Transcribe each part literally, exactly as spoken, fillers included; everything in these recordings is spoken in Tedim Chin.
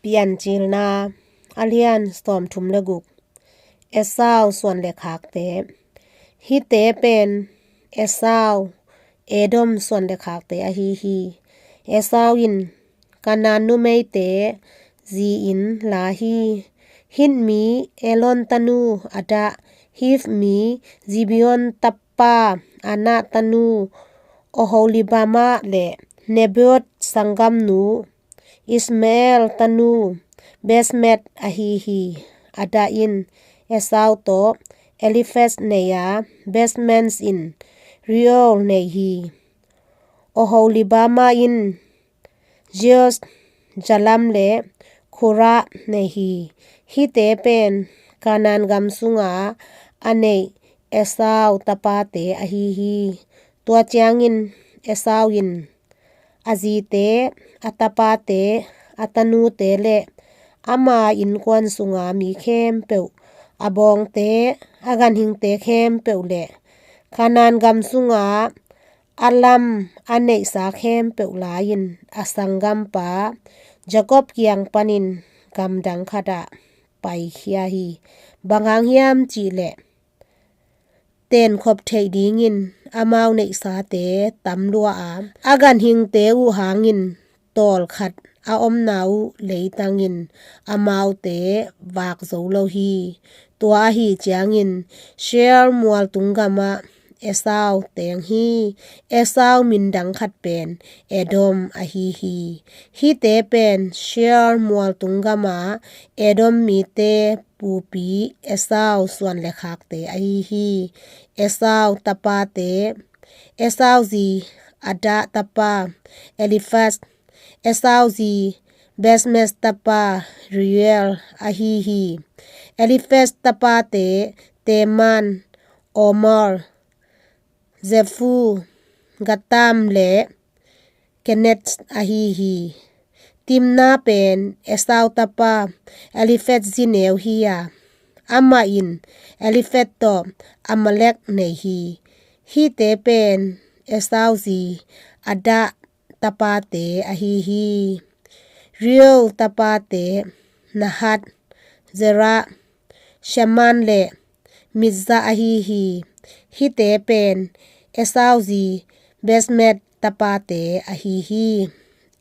Piancilna a lian sawmthum le guk. Esau suan le khakte. Hihte pen Esau, Edom suan le khakte ahi hi. Esau in Kanaan numeite zi-in la hi. Hit mi Elon tanu Ada, Hiv mi Zibeon tapa Ana tanu Oholibama le Nebaioth sanggamnu Ismael tanu Basemath ahi hi. Ada in Esau tawh Eliphaz nei a, Basemath in Reuel nei hi. Oholibama in Jeush, Jalam le Korah nei hi. Hihte pen Kanaan gam sunga a neih Esau tapate ahi hi. Tua ciangin Esau in a zite, a tapate, a tanute le ama innkuan sunga mi khempeuh, a bawngte, a ganhingte khempeuh le Kanaan gam sunga a lam a neihsa khempeuh la-in a sanggampa Jakob kiang panin gamdang khatah paikhia hi. Bang hang hiam cihleh, tenkhop theih dingin amau neihsate tam lua a, a ganhingte uh hangin tawlkhat a omna uh leitangin amaute vak zo lo hi. Tua ahi ciangin Seir mualtung gamah Esau teng hi. Esau mindang khat pen Edom ahi hi. Hihte pen Seir mualtung gama Edom mite pupi Esau suan le khakte ahi hi. Esau tapate. Esau zi Ada tapa Eliphaz, Esau zi Basemath tapa Reuel ahi hi. Eliphaz tapate Teman, Omar, Zephu, Gatam le Kenaz ahi hi. Timna pen Esau tapa Eliphaz zineu hi a, amah in Eliphaz tawh Amalek nei hi. Hihte pen Esau zi Ada tapate ahi hi. Reuel tapate Nahat, Zera, Shaman le Mizza ahi hi. Hihte pen Esau zi Basemath tapate ahi hi.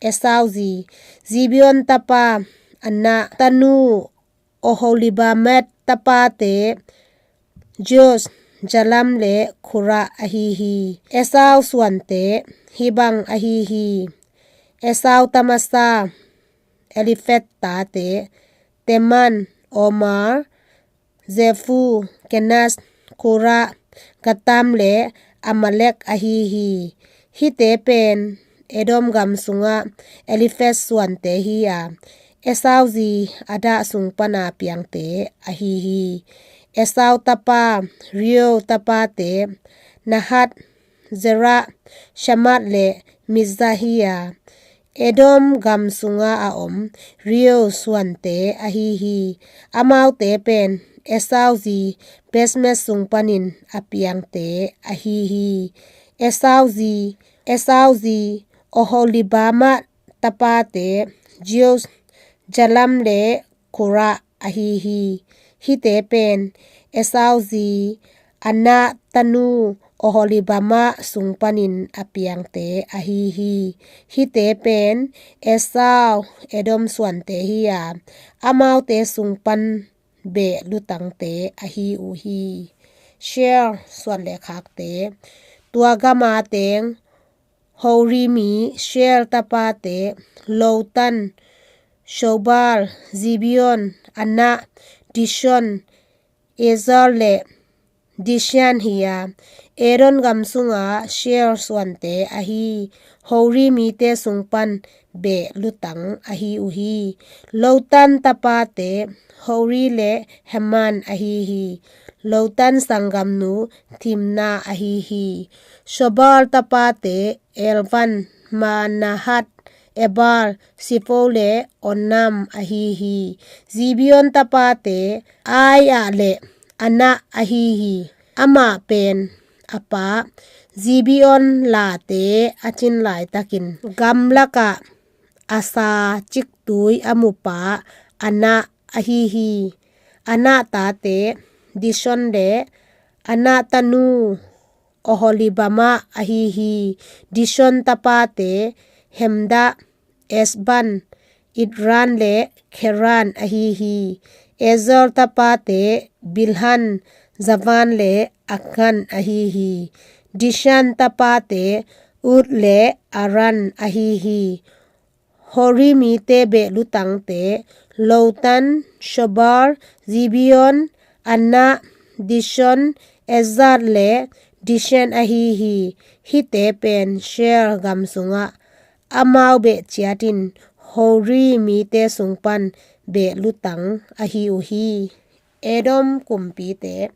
Esau zi Zibeon tapa Ana tanu Oholibama tapate Jeush, Jalam le Korah ahi hi. Esau suante hih bang ahi hi. Esau tamasa Eliphaz tate Teman, Omar, Zephu, Kenaz, Korah, Gatam le Amalek ahi hi. Hihte pen Edom gam sungah Eliphaz suante hi a, Esau zi Ada sung pana piangte ahi hi. Esau tapa Reuel tapate Nahat, Zera, Shaman le Mizza hi a, Edom gam sunga a om Reuel suante ahi hi. Amaute pen Esau zi Basemath sung panin a piangte ahi hi. Esau zi, Esau zi Oholibama tapate Jeush, Jalam le Korah ahi hi. Hihte pen Esau zi Ana tanu Oholibama sung panin a piangte ahi hi. Hihte pen Esau Edom suante hi a, amaute sung pan beh lutangte ahi uh hi. Seir suan le khakte. Tua gama teng Hori mi Seir tapate Lotan, Shobal, Zibeon, Ana, Dishon, Ezer le Dishan hi a, Edom gam sunga Seir suante ahi Hori mite sung pan beh lutang ahi uh hi. Lotan tapate Hori le Heman ahi hi. Lotan sanggamnu Timna ahi hi. Shobal tapate Elvan, Manahat, Ebal, Sifo le Onam ahi hi. Zibeon tapate Aia le Ana ahi hi. Amah pen a pa Zibeon late a cin laitakin gamlakah Asa ciktui a mupa Anah ahi hi. Anah tate Dishon le Anah tanu Oholibamah ahi hi. Dishon tapate Hemda, Esban, Idran le Keran ahi hi. Ezer tapate Bilhan, Zavan le Akan ahi hi. Dishan tapate Ud le Aran ahi hi. Hori mite behlutangte Lotan, Shobal, Zibeon, Anah, Dishon, Ezad le Dishan ahi hi. Hihte pen Seir gam sungah amau beh ciatin Hori mite sung pan behlutang ahi uh hi. Edom kumpite.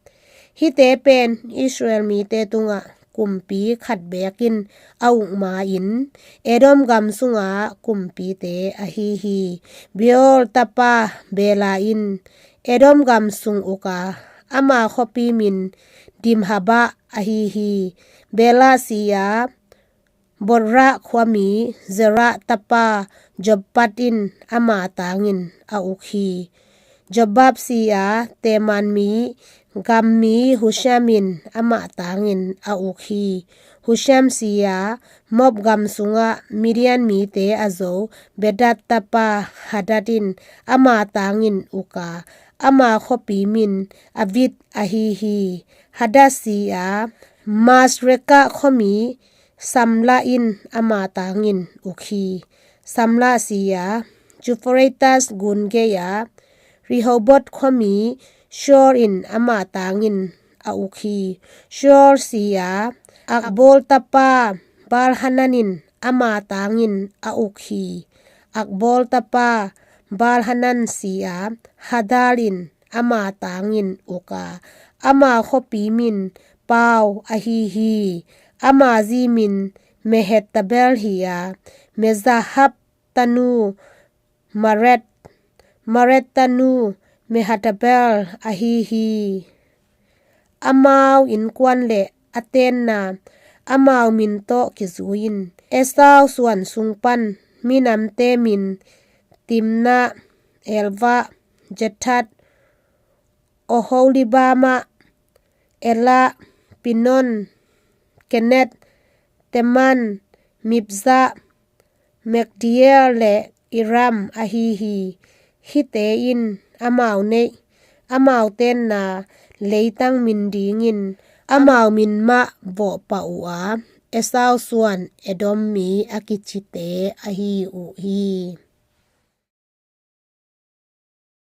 Hihte pen Israel mite tungah kumpi khat bekin a uk ma-in Edom gam sunga kumpite ahi hi. Beor tapa Bela in Edom gam sung uk a, ama khuapi min Dimhabah ahi hi. Bela si a, Bozrah khuami Zerah tapa Jobab in ama tangin a uk hi. Jobab si a, Teman mi, Gamh mi Husham in ama tangin a uk hi. Husham si a, Moab gam sungah Midian mite a zo Bedad tapa Hadad in ama tangin uk a, ama khuapi min Avith ahi hi. Hadad si a, Masrekah khuami Samlah in ama tangin uk hi. Samlah si a, Euphrates gun gei a Rehoboth khuami Shaul in ama tangin a uk hi. Shaul si a, Akbor tapa Baal-hanan in ama tangin a uk hi. Akbor tapa Baal-hanan si a, Hadar in ama tangin uk a, ama khuapi min Pau ahi hi. Ama zi min Mehetabel hi a, Mezahab tanu Mered, Mered tanu Mehetabel ahi hi. Amau innkuan le a tenna amau min tawh kizui-in Esau suan sung pan minamte min: Timna, Alvah, Jethath, Oholibamah, Elah, Pinon, Kenaz, Teman, Mibzah, Magdiel le Iram ahi hi. Hihte in amau neih, amau tenna leitang min dingin amau min mah vawhpah uh a, Esau suan Edom mi a kicite ahi uh hi.